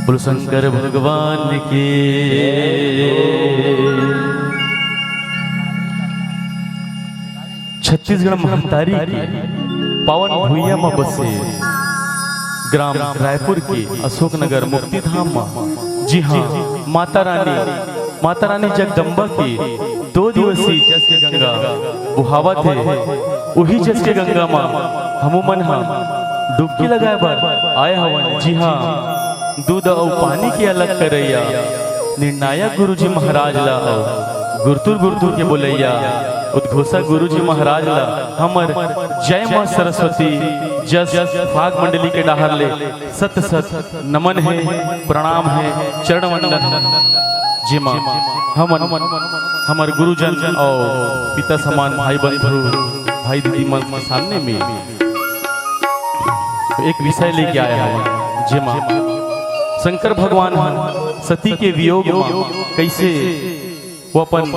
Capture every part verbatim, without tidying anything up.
बोलो शंकर भगवान की। छत्तीसगढ़ महतारी के पावन भुइयां म बसे ग्राम रायपुर के अशोकनगर मुक्तिधाम म, जी हां, माता रानी, माता रानी जगदम्बा के दो दिवसीय जस के गंगा बोहावत हे। उही जस के गंगा म हमू मन ह डुबकी लगाए बर आए हवन। जी हां, दूध अउ पानी के अलग करइया निर्णायक गुरुजी महाराज ला अउ गुरतुर गुरतुर के बोलइया उद्घोषक गुरुजी महाराज ला हमर जय मां सरस्वती जस फाग मंडली के डाहर ले सत सत नमन हे, प्रणाम हे, चरण वंदन हे। जेमा हमन हमर गुरुजन अउ पिता समान भाई बंधु, भाई दीदी मन के सामने में एक विषय लेके आए हवन, जेमा शंकर भगवान ह सती के वियोग म कइसे वो अपन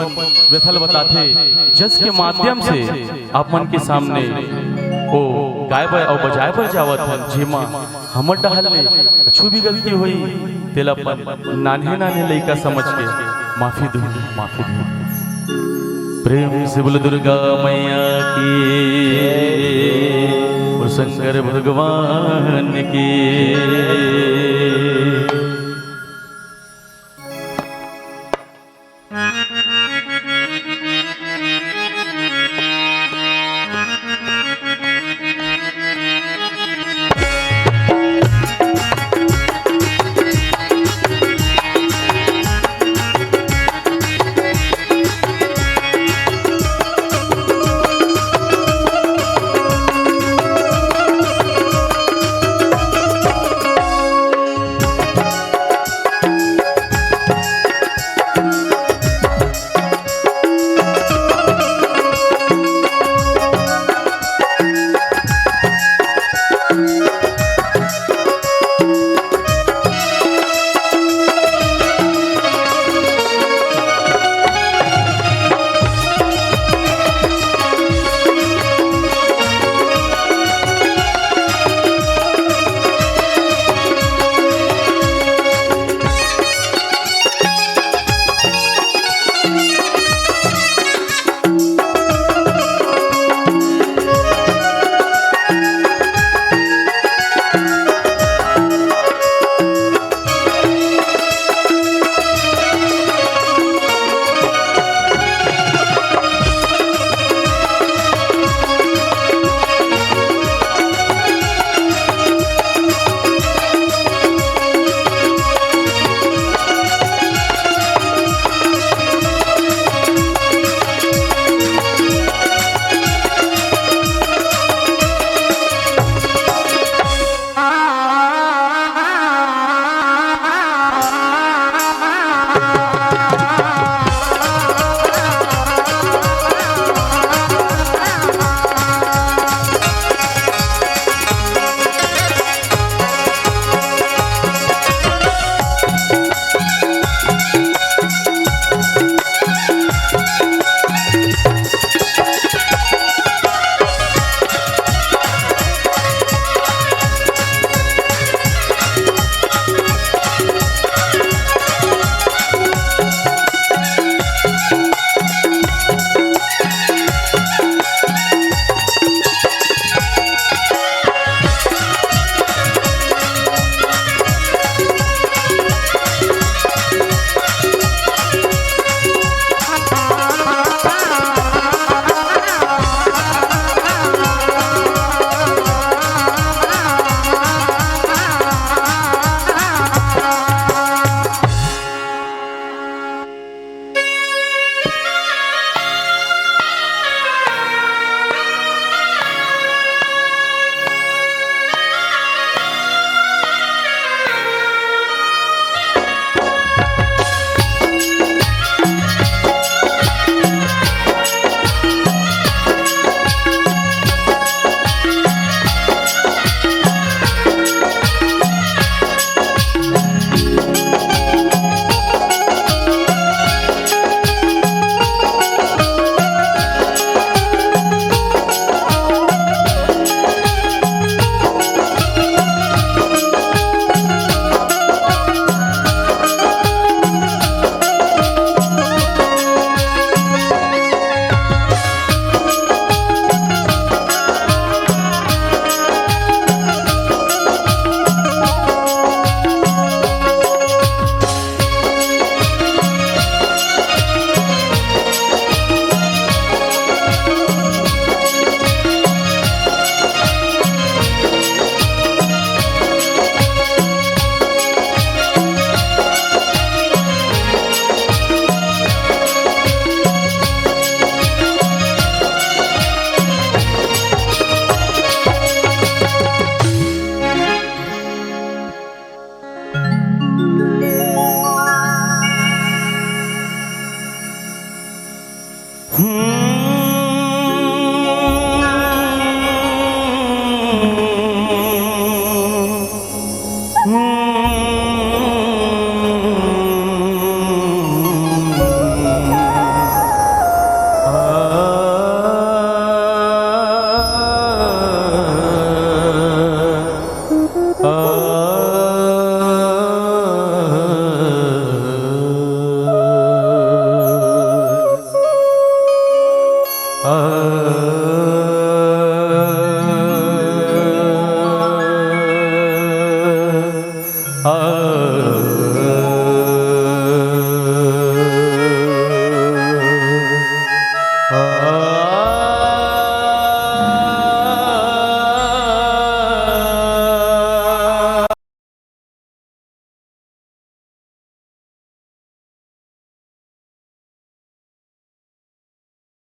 व्यथा ल बताथे, जस के माध्यम से आप मन के सामने वो गाए बर अउ बजाए बर जावत हन, जेमा हमर डहर ले कुछु भी गलती होई, तेला अपन नान्हे नान्हे लइका समझ के माफी दू, माफी दू। प्रेम से बोल दुर्गा मैया की, बोल शंकर भगवान की।